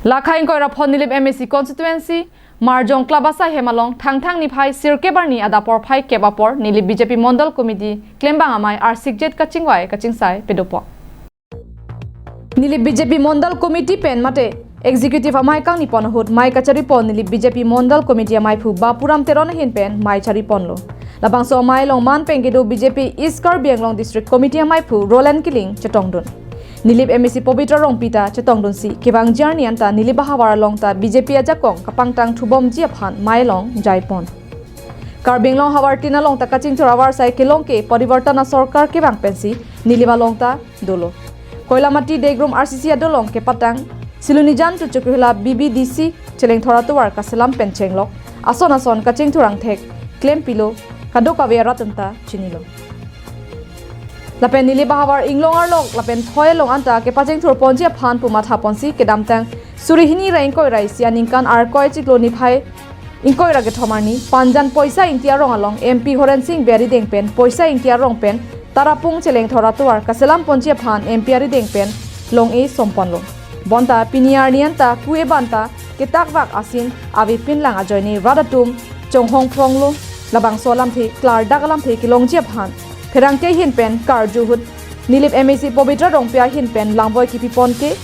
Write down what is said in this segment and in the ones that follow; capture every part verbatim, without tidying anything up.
Lakha ingkoi ra phongo Nilip M A C constituency, Marjong Club asai hem along Thangthang niphai sirkep arni adap porphai kep apor Nilip B J P Mondal Committee klembang amei arsikjet kachingvai kachingsai padopon. Nilip B J P Mondal Committee pen mate Executive amei kangni pon ahut mei kacharipon Nilip B J P Mondal Committee ameiphu Bapuram Teron ahin pen mei chariponlo. Labangso amei along man pen kedo B J P East Karbi Anglong District Committee ameiphu Roland Killing chetongdun. Nilip M A C Pabitra Rongpi ta chetongdunsi kevangji arni anta Nilip ahavar along ta B J P ajakong kapangtang thubomji aphan mei along jaipon. Karbi Anglong havartin along ta kachingthur avarsai kelong ke Parivartan asorkar kevang pensi Nilip along ta dolo. Koilamati Degrum R C C adolong kepatang, Silonijan Tuchukihula B B D C chelengthor atovar kaselam pen chenglok, ason ason kachingthur angthek klempilo, kadokave arat anta chinilo. Lapen Nilip ahavar inglong arlok lapen thoi along anta kepachingthurponji aphan pu mathaponsi kedamtang suri hini ra ingkoi ra isi aningkan Arkoi chiklo niphai ingkoi ra kethom arni Panjan Poisa Ingti arong along M P Horen Sing Bey arideng pen Poisa Ingti arong pen Tarapung chelengthor atovar kaselamponji aphan M P arideng pen long-e somponlo. Bonta pini arni anta ku-e banta ketakvak asin avepinlang ajoine rat atum chonghong phronglo. Labangso alamthe klardak alamthe kelongji aphan pherangke ahin pen karju ahut Nilip M A C Pabitra Rongpi ahin pen langvoi kipipon ke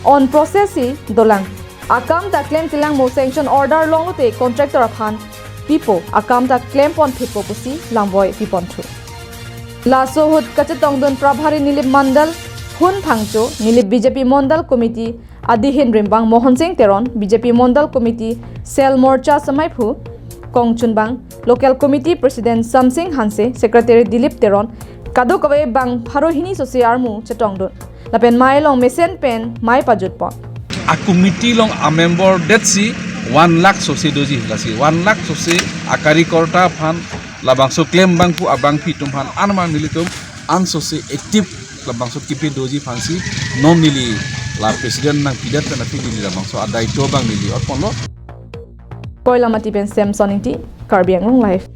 on process si dolang. Akam ta klemklelang mo, sanction order longlote contractor aphan pipo, akam ta klempon pipo pusi langvoi piponthu. Laso ahut kachetongdun Prabhari Nilip Mandal Hun Phangcho, Nilip B J P Mondal Committee adihin rimbang Mohon Sing Teron, B J P Mondal Committee Cell Morcha ameiphu kongchunbang, Local Committee President Samsing Hanse, Secretary Dilip Teron, kadokave bang pharo hini sose armu chetongdun. Lapen mei along mesen pen mei pajutpon. A committee along a member detsi one lakh sose doji, lasi one lakh sose a karyakarta aphan labangso klembangpo abangpi atum aphan anmang nelitum ansose active labangso kipi doji aphansi non neli la president nangpidet pen aphi neli labangso adaito abang neli orponlo. Koilamati pen Samson Ingti, Karbi Anglong Live.